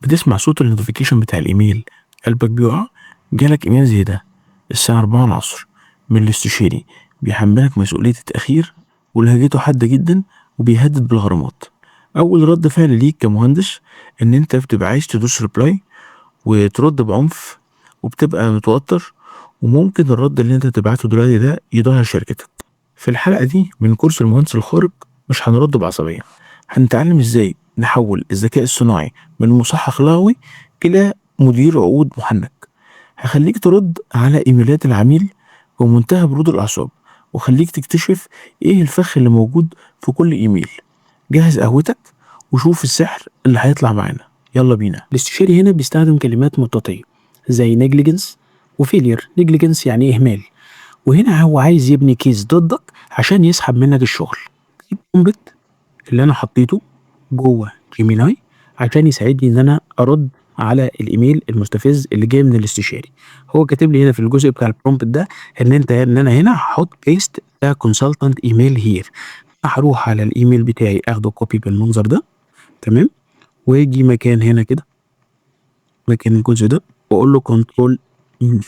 بتسمع صوت ال notification بتاع الايميل قلبك بيقع. جالك ايميل زي ده الساعة 4 العصر من الاستشاري بيحملك مسؤولية التأخير ولهجته حادة جدا وبيهدد بالغرامات. أول رد فعل ليك كمهندس إن أنت بتبقى عايز تدوس reply وترد بعنف وبتبقى متوتر، وممكن الرد اللي أنت تبعته دلوقتي ده يضيع شركتك. في الحلقة دي من كورس المهندس الخارق مش هنرد بعصبية، هنتعلم ازاي نحول الذكاء الصناعي من مصحح لغوي إلى مدير عقود محنك. هخليك ترد على إيميلات العميل بمنتهى برود الأعصاب، وخليك تكتشف إيه الفخ اللي موجود في كل إيميل. جهز قهوتك وشوف السحر اللي هيطلع معانا، يلا بينا. الاستشاري هنا بيستخدم كلمات مطاطية زي negligence و failure. negligence يعني إهمال، وهنا هو عايز يبني case ضدك عشان يسحب منك الشغل. ال prompt اللي أنا حطيته جوه Gemini عشان يساعدني إن أنا أرد على الإيميل المستفز اللي جاي من الاستشاري. هو كاتب لي هنا في الجزء بتاع ال prompt ده ان انا هنا هحط paste the consultant email here. هروح على الايميل بتاعي اخده copy بالمنظر ده، تمام، واجي مكان هنا كده مكان الجزء ده واقول له control V،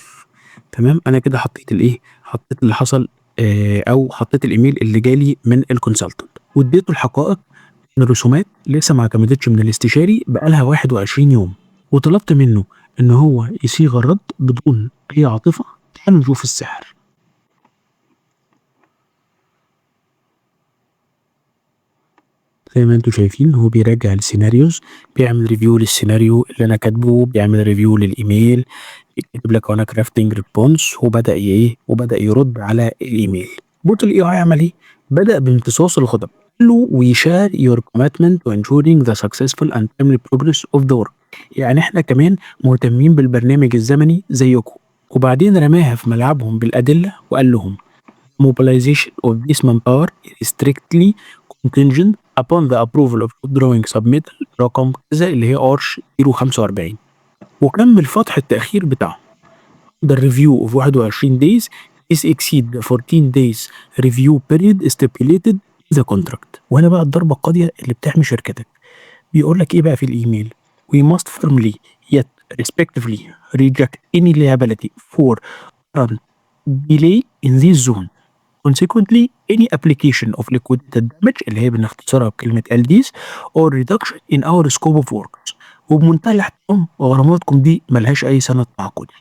تمام. انا كده حطيت الايه، حطيت اللي حصل، او حطيت الايميل اللي جالي من ال consultant، واديته الحقائق ان الرسومات لسه ما اعتمدتش من الاستشاري بقالها 21 يوم، وطلبت منه ان هو يصيغ الرد بدون اي عاطفه. تعالوا نشوف السحر. زي ما انتم شايفين هو بيراجع ال scenarios، بيعمل review للسيناريو اللي انا كاتبه، بيعمل review للايميل، بيكتب لك وانا crafting response، وبدا ايه، وبدا يرد على الايميل. بص ال AI عمل ايه؟ بدا بامتصاص الغضب، قال له we share your commitment to ensuring the successful and timely progress of the work، يعني احنا كمان مهتمين بالبرنامج الزمني زيكم. وبعدين رماها في ملعبهم بالادله وقال لهم mobilization of this manpower is strictly contingent upon the approval of drawing submittal رقم كذا اللي هي ارش 045، وكمل فتح التأخير بتاعه. The review of 21 days is exceed the 14 days review period stipulated in the contract. وهنا بقى الضربة القاضية اللي بتحمي شركتك. بيقول لك ايه بقى في الايميل؟ We must firmly yet respectively reject any liability for current delay in this zone. Consequently, any application of liquidated damage اللي هي بنختصرها بكلمة LDs or reduction in our scope of works، وبمنتهى الاحترام وغراماتكم دي ملهاش أي سند تعاقدي،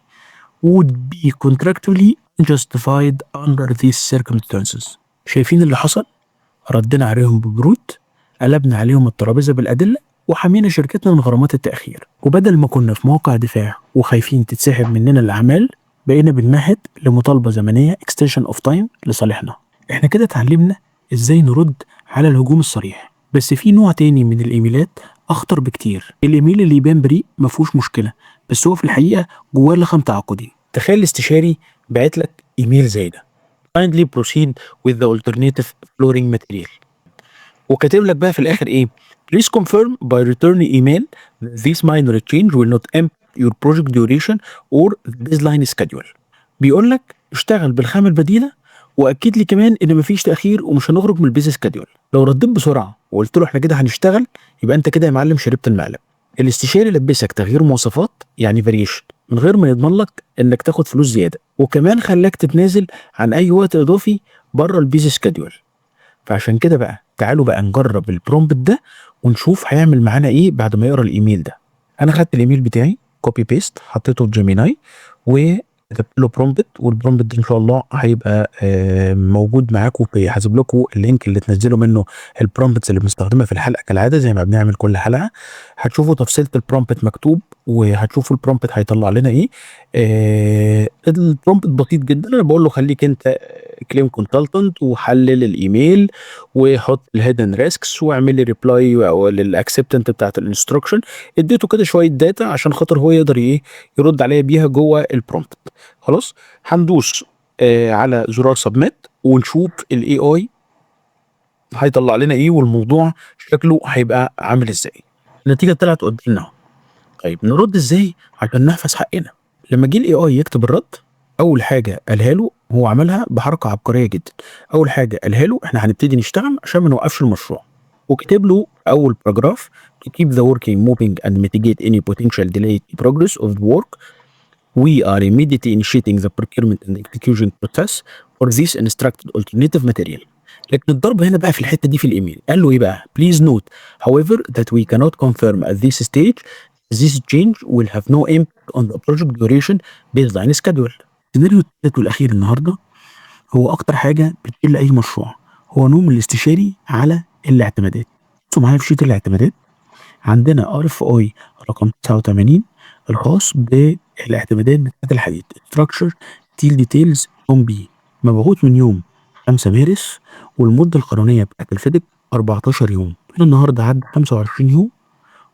would be contractually unjustified under these circumstances. شايفين اللي حصل؟ ردينا عليهم ببرود، قلبنا عليهم الترابيزة بالأدلة، وحمينا شركتنا من غرامات التأخير. وبدل ما كنا في موقع دفاع وخايفين تتسحب مننا الأعمال، بقينا بنمهد لمطالبة زمنية extension of time لصالحنا. احنا كده اتعلمنا ازاي نرد على الهجوم الصريح، بس في نوع تاني من الايميلات اخطر بكتير. الايميل اللي يبان بريء ما فيهوش مشكلة، بس هو في الحقيقة جواه لخم تعاقدي. تخيل الاستشاري بعت لك ايميل زي ده: kindly proceed with the alternative flooring material، وكاتب لك بقى في الاخر ايه؟ please confirm by return email that this minor change will not impact your project duration or the baseline schedule. بيقول لك اشتغل بالخامة البديلة واكد لي كمان ان مفيش تاخير ومش هنخرج من ال base schedule. لو رديت بسرعه وقلت له احنا كده هنشتغل، يبقى انت كده يا معلم شربت المقلب. الاستشاري لبسك تغيير مواصفات يعني variation من غير ما يضمن لك انك تاخد فلوس زياده، وكمان خلاك تتنازل عن اي وقت اضافي بره ال base schedule. فعشان كده بقى تعالوا بقى نجرب ال prompt ده ونشوف هيعمل معانا ايه بعد ما يقرا الايميل ده. انا خدت الايميل بتاعي copy paste، حطيته في Gemini وكتبت له prompt، وال prompt ده ان شاء الله هيبقى موجود معاكم، في هسيب لكم ال link اللي تنزلوا منه ال prompts اللي بنستخدمها في الحلقه كالعاده زي ما بنعمل كل حلقه. هتشوفوا تفصيله ال prompt مكتوب، وهتشوفوا ال prompt هيطلع لنا ايه. ال prompt بسيط جدا، انا بقول له خليك انت claim consultant وحلل الايميل وحط ال hidden risks واعمل لي reply او لل acceptance بتاعت ال instruction. اديته كده شويه data عشان خاطر هو يقدر ايه يرد عليا بيها جوه ال prompt. خلاص هندوس على زرار submit ونشوف ال AI هيطلع لنا ايه والموضوع شكله هيبقى عامل ازاي. النتيجه طلعت قدامنا اهو. طيب نرد ازاي عشان نحفظ حقنا؟ لما جه ال AI يكتب الرد، اول حاجه قالها له هو عملها بحركه عبقريه جدا. اول حاجه قالها له احنا هنبتدي نشتغل عشان ما نوقفش المشروع، وكتب له اول paragraph To keep the working moving and mitigate any potential delay to progress of the work, we are immediately initiating the procurement and execution process for this instructed alternative material. لكن الضرب هنا بقى في الحتة دي في الايميل، قال له ايه بقى؟ please note however that we cannot confirm at this stage this change will have no impact on the project duration baseline schedule. السيناريو الثالث والاخير النهارده هو اكتر حاجة بتشيل اي مشروع، هو نوم الاستشاري على الاعتمادات. بصوا معايا في sheet الاعتمادات، عندنا RFI رقم 89 الخاص بالاعتمادات بتاعت الحديد، structure steel details zone B، مبعوث من يوم 5 مارس، والمدة القانونية بتاعت الفيدك 14 يوم. احنا النهارده عدى 25 يوم،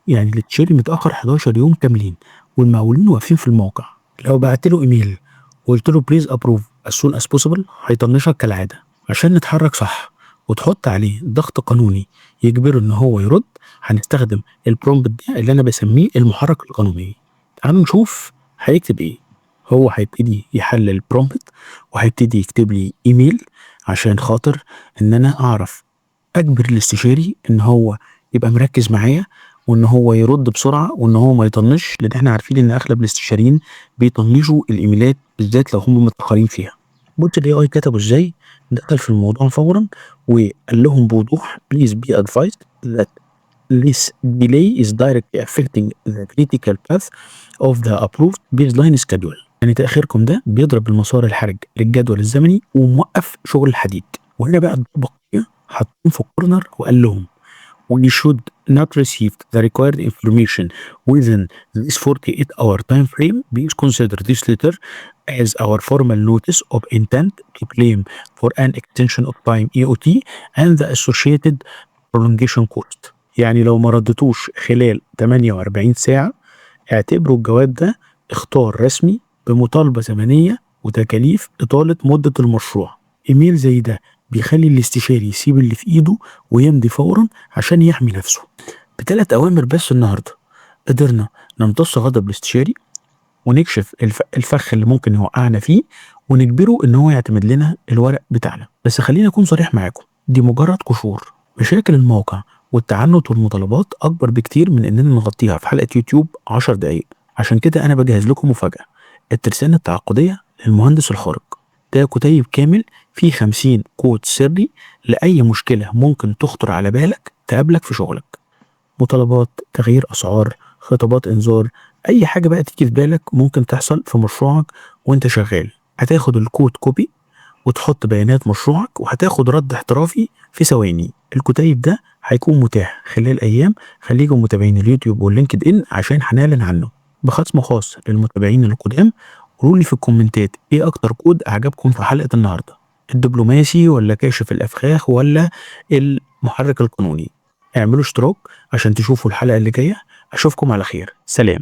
يعني الاستشاري متأخر 11 يوم كاملين، والمقاولين واقفين في الموقع. لو بعت له ايميل وقلت له please approve as soon as possible هيطنشك كالعادة. عشان نتحرك صح وتحط عليه ضغط قانوني يجبره ان هو يرد، هنستخدم ال prompt ده اللي انا بسميه المحرك القانوني. تعالوا نشوف هيكتب ايه. هو هيبتدي يحلل ال prompt وهيبتدي يكتب لي ايميل عشان خاطر ان انا اعرف اجبر الاستشاري ان هو يبقى مركز معايا وان هو يرد بسرعة وان هو ما يطنش، لان احنا عارفين ان اغلب الاستشاريين بيطنشوا الايميلات بالذات لو هم متاخرين فيها. بص ال AI كتبه ازاي، دخل في الموضوع فورا وقال لهم بوضوح please be advised that this delay is directly affecting the critical path of the approved baseline schedule. يعني تأخيركم ده بيضرب المسار الحرج للجدول الزمني وموقف شغل الحديد. وهنا بقى الضربة حاطين في corner وقال لهم we should not receive the required information within this 48 hour time frame. please consider this letter as our formal notice of intent to claim for an extension of time EOT and the associated prolongation cost. يعني لو ما ردتوش خلال 48 ساعة اعتبروا الجواب ده اخطار رسمي بمطالبة زمنية وتكاليف إطالة مدة المشروع. إيميل زي ده بيخلي الاستشاري يسيب اللي في إيده ويمضي فورا عشان يحمي نفسه. بثلاث أوامر بس النهاردة قدرنا نمتص غضب الاستشاري ونكشف الفخ اللي ممكن يوقعنا فيه ونجبره إن هو يعتمد لنا الورق بتاعنا. بس خليني أكون صريح معاكم، دي مجرد قشور. مشاكل الموقع والتعنت والمطالبات أكبر بكتير من إننا نغطيها في حلقة يوتيوب 10 دقايق. عشان كده أنا بجهز لكم مفاجأة، الترسانة التعاقدية للمهندس الخارق. ده كتيب كامل فيه 50 كود سري لأي مشكلة ممكن تخطر على بالك تقابلك في شغلك. مطالبات، تغيير أسعار، خطابات إنذار، أي حاجة بقى تيجي في بالك ممكن تحصل في مشروعك وانت شغال. هتاخد الكود copy وتحط بيانات مشروعك وهتاخد رد احترافي في ثواني. الكتيب ده هيكون متاح خلال أيام، خليكم متابعين اليوتيوب واللينكد إن عشان هنعلن عنه بخصم خاص للمتابعين القدام. قولوا لي في الكومنتات ايه اكتر كود عجبكم في حلقة النهاردة، الدبلوماسي ولا كاشف الافخاخ ولا المحرك القانوني؟ اعملوا اشتراك عشان تشوفوا الحلقة اللي جاية. اشوفكم على خير، سلام.